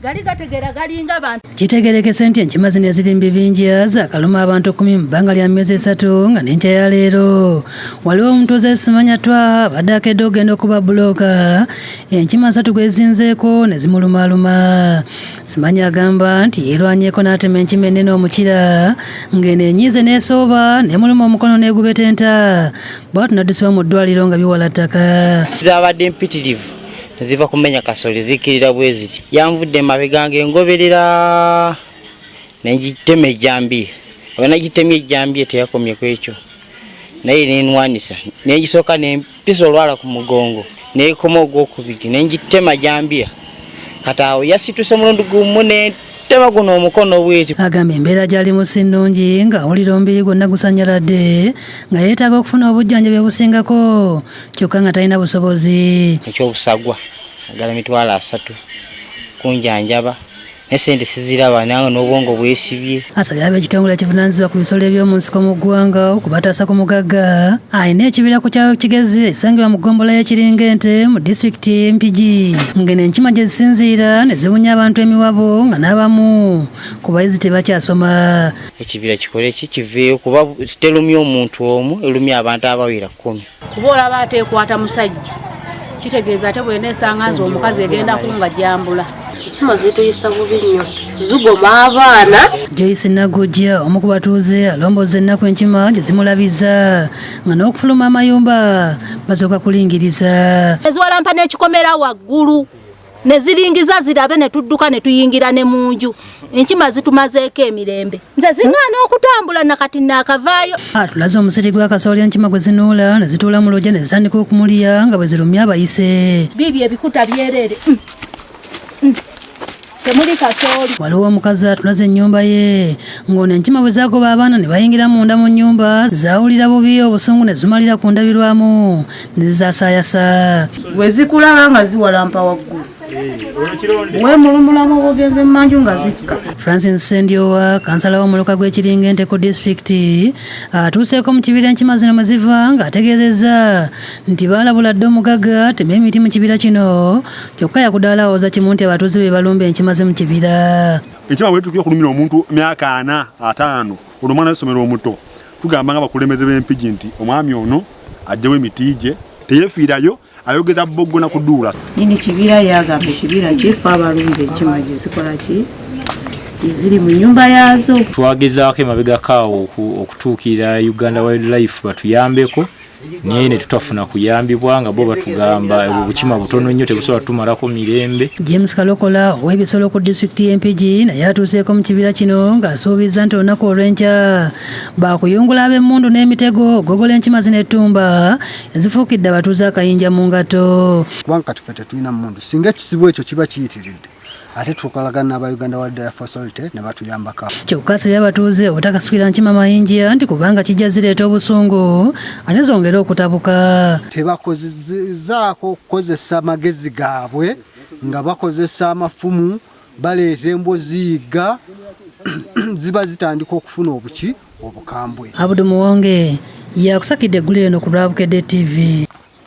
Gali gategeera, galinga bantu. Kitegerekese nti enkima zino eziri mu bibinja zaakaluma abantu 10 mu bbanga lya myezi 3, nga n'enkya ya leero waliwo omutuuze Simanya Twa abadde akedde okugenda okuba bbulooka, enkima 3 gwezinzeeko ne zimulumaaluma. Simanya agamba nti yeerwanyeeko n'atema enkima ennene omukira, ng'eno enyiize n'esooba n'emuluma omukono n'egubetenta, bw'atyo n'addusibwa mu ddwaliro nga biwala ttaka. Zabadde mpitirivu, ziva kumenya kasoli, zikkirira bwe ziti. Yanvudde emabega ng'engoberera, nengitema ejjambiya. Oba nagitemye ejjambiya, teyakomye ku ekyo, naye nenwanisa, nengisooka nempisa olwala ku mugongo, nekoma ogwokubiri nengitema jambiya. Kati awo yasituse omulundi gumu, nentema guno omukono bweti. Agamba embeera gy'alimu si nnungi, ng'awulira omubiri gwonna gusanyaladde, nga yeetaaga okufuna obujjanjabi obusingako, kyokka nga talina busobozi. Ekyobusagwa agala 300,000 kunjanjaba, ne sente siziraba, nange n'obwongo bwesibye. Asabye ab'ekitongole ekivunaanyizibwa ku bisolo eby'omu nsiko mu ggwanga okubataasa ku mugagga alina ekibira ku kyalo Kigezi ekisangibwa mu ggombolola y'Ekiringente mu disitulikiti y'Empigi, ng'eno enkima gye zisinziira ne ziwunya abantu emiwabo, nga n'abamu ku bayizi tebakyasoma. Ekibira kikole ki? Kiveeyo, kuba terumya omuntu omu, erumya abantu abawera 10. Kuba olaba ate ekwata musajja, kitegeeza ate bweneesanga nze omukazi egenda kunga jambula. Enkima zituyisa bubi nnyo, zigoma abaana. Joyce Nagujja, omu ku batuuze, alomboza ennaku enkima gye zimulabiza, nga n'okufuluma amayumba basooka kulingiriza. Eziwalampa n'ekikomera waggulu ne ziringiza zirabe, ne tudduka ne tuyingira ne mu nju. Enkima zitumazeeko emirembe. Nze ziŋŋaana okutambula, nakati naakavaayo. Atulaze omusiri gwa kasooli enkima gwe zinuula ne zituula mu lujja ne zitandika okumulya nga bwe zirumya abayise. Biibyo ebikuta byereere. Temuli kasooli. Waliwo omukazi atulaze ennyumba ye, ng'ono enkima bwe zagoba abaana ne bayingira munda mu nnyumba, zaawulira bubi obusungu ne zimalira ku ndabirwamu ne zizaasaayasa. Bwe zikulaba nga ziwalampa waggulu, weemulumulamu oba ogenze mu manju nga zikka. Francis Sendyowa, kansala w'omuluka gw'Ekiringente ku disitulikiti, atuuseeko mu kibira enkima zino mwe ziva, ng'ategeezezza nti baalabula dda omugagga ateme emiti mu kibira kino, kyokka yakudaala awoza kimu nti abatuuze be balumba enkima ze mu kibira. Enkima bwetuukira okulumira omuntu myaka 40, 50, olwo omwana w'essomero omuto, tugamba nga bakulembeze b'Empigi nti omwami ono aggyewo emiti gye, teyeefiirayo, ayogeza bboggo na kuduula. Nyini kibira yagamba ekibira kifa, abalumba enkima gye zikola ki, eziri mu nyumba yaazo. Twagezaako emabegako awo okutuukirira Uganda Wildlife batuyambeko, naye ne tutafuna kuyambibwa, nga bo batugamba obwo bukima butono nnyo, tebusobola tumalako mirembe. James Kalokola, ow'ebisolo ku disitulikiti y'Empigi, naye atuuseeko mu kibira kino, ng'asuubiza nti olunaku olw'enkya baakuyungula ab'emmundu n'emitego ogogola enkima zino ettumba ezifuukidde abatuuze akayinja mu ngato. Kubanga kati ffe tetulina mmundu, singa ekizibu ekyo kiba kiyitiridde, ate tukolagana n'aba Uganda Wildlife Authority ne batuyambako. Kyokka asabye abatuuze obutakasukira nkima mayinja, nti kubanga kijja zireeta obusungu ate zongere okutabuka. Tebakozezaako okukozesa magezi gaabwe nga bakozesa amafumu, baleeta embwa ziyigga, ziba zitandika okufuna obuki, obukambwe. Abudu Muwonge yakusakidde eggulu eno ku lwa Bukedde TV.